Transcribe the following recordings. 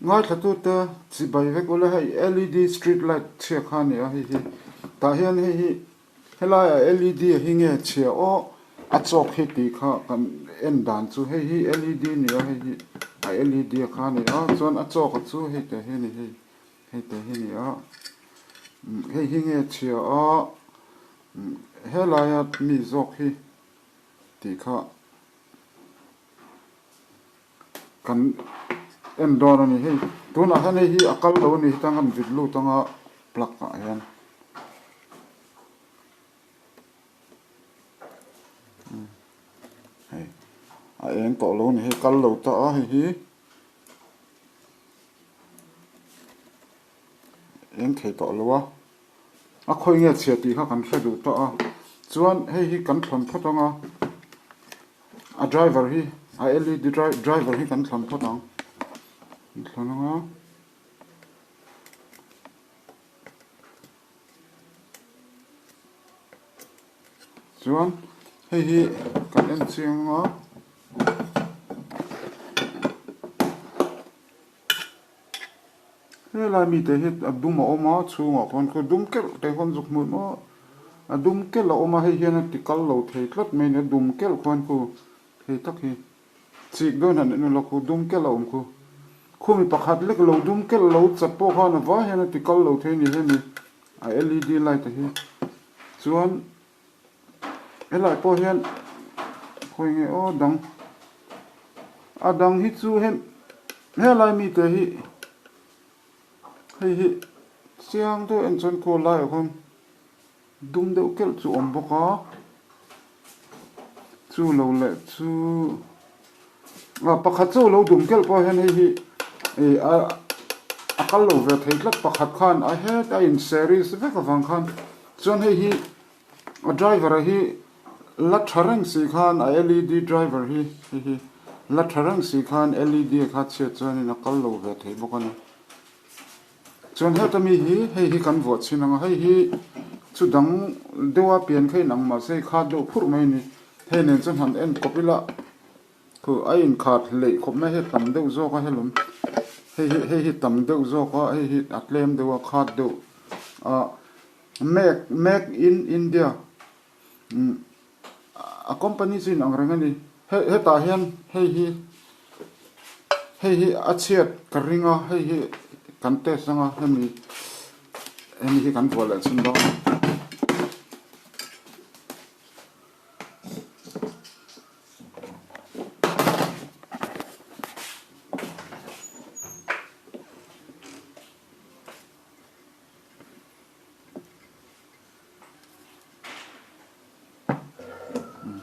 Ngaithlatute chibai vek ula hei led street light chhia kha a ni a hei hi tah hian hei hi helaiah led a hi nge chhia aw a chawk hi tih kha kan en dan chu hei hi led a ni a hei hi a led a kha a ni a chuan a chawk a chu hei tah hi a ni hei hei tah hi a ni a hei hi nge chhia a helaia mi zawk hi tih kha. Kan en dawn a ni hei tunah hian hei hi a kal lo a ni heta kan vit lut anga plug ah hian hei a eng tawh lo a ni hei kal lo ta a hei hi. Eng thei tawh lo a, a khawi nge chhia tih kha kan hre duh tawh a, chuan hei hi kan thlawn phawt ang a, a driver hi a led driver hi kan thlawn phawt ang, kan thlawn ang a. Chuan hei hi kan en chiang ang a. Helai mite hi a dum a awm a chhungah khawn khaw dum kelh te khawn zuk hmuh maw a dum kelh a awm a hei hian a ti kal lo thei tlat mai a ni a dum kelh khuan khu thei tak hi chik dawn han en ula khu dum kelh a awm khu khumi pakhat lek lo dum kelh lo chat pawh khan a vai hian a ti kal lo thei a ni hemi a led light a hi chuan Helai pawh hian khawi nge aw dang a dang hi chu hem helai mite hi hei hi chiang deuh en chuan khaw laiah khawn dum deuh kelh chu a awm bawk a chu lo leh chu ah pakhat chu alo dum kelh pawh hian hei hi ih a a kal lo ve thei tlat pakhat khan a het a in series vek avang khan chuan hei hi a driver a hi la tha reng si khan a led driver hi hei hi la tha reng si khan led kha chhiat chuanin a kal lo ve thei bawk a ni. Chuan heta mi hi hei hi kan vuah chhin ang a, hei hi chu dang deuha pian kha inang mahse hei khat deuh phurh mai a ni. Hei nen chuan han en kawp ila khu a inkhat hleih khawp mai hei tam deuh zawk a helawm hei hi hei hi tam deuh zawk a hei hi a tlem deuh a khat deuh a make make in India umm a company chu inang reng a ni. Hei hetah hian hei hi hei hi a chhiat ka ring a hei hi kan test anga hemi hemi hi kan vuah leh chhun dawn a.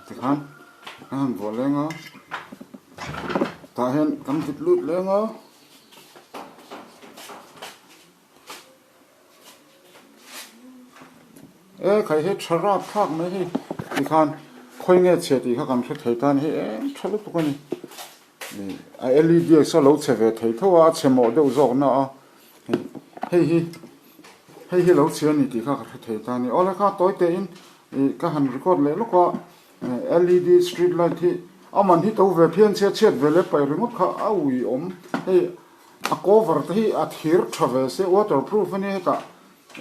Tikhan kan han vuah leng a tah hian kan vit lut leng a e khai hi tha rap thlak mai hei tikhan khawi nge chhia tih kha kan hre thei ta a ni hei eng tha lutuk a ni a led saw lo chhe ve thei tho a a chhe mawh deuh zawk na a hei hi Hei hi lo chhi a ni tih kha ka hre thei ta a ni. Awle kha tawi tein ih ka han record leh lawk a, led street light hi a man hi to ve phian chhiat chhiat ve leh paih ringawt kha a ui awm. Hei a cover te hi a thir tha ve se waterproof a nia hetah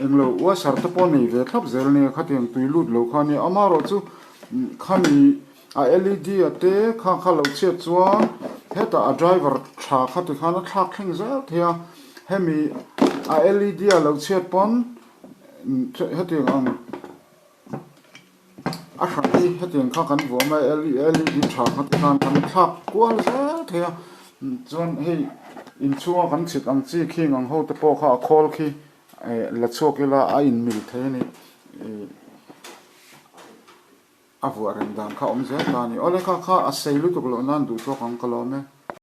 englo washer te pawh nei ve thlap zel nia khatiang tui lut lo kha a nia. Amaherawh chu khami a led a te kha kha lo chhiat chuan hetah a driver tha kha tikhan a thlak thleng zel thei a hemi a led a lo chhiat pawn hetiang ang a hran hi hetiang kha kan vuah mai a led tha kha tikhan kan thlak kual zel thei a chuan hei inchhunga kan chhit ang chi khing ang ho te pawh kha a khawl khi la chhuak ila a inmil thei a ni. A vuah reng dan kha awm zel ta a ni. Awle kha kha a sei lutuk loh nan duh tawk ang ka lawm e.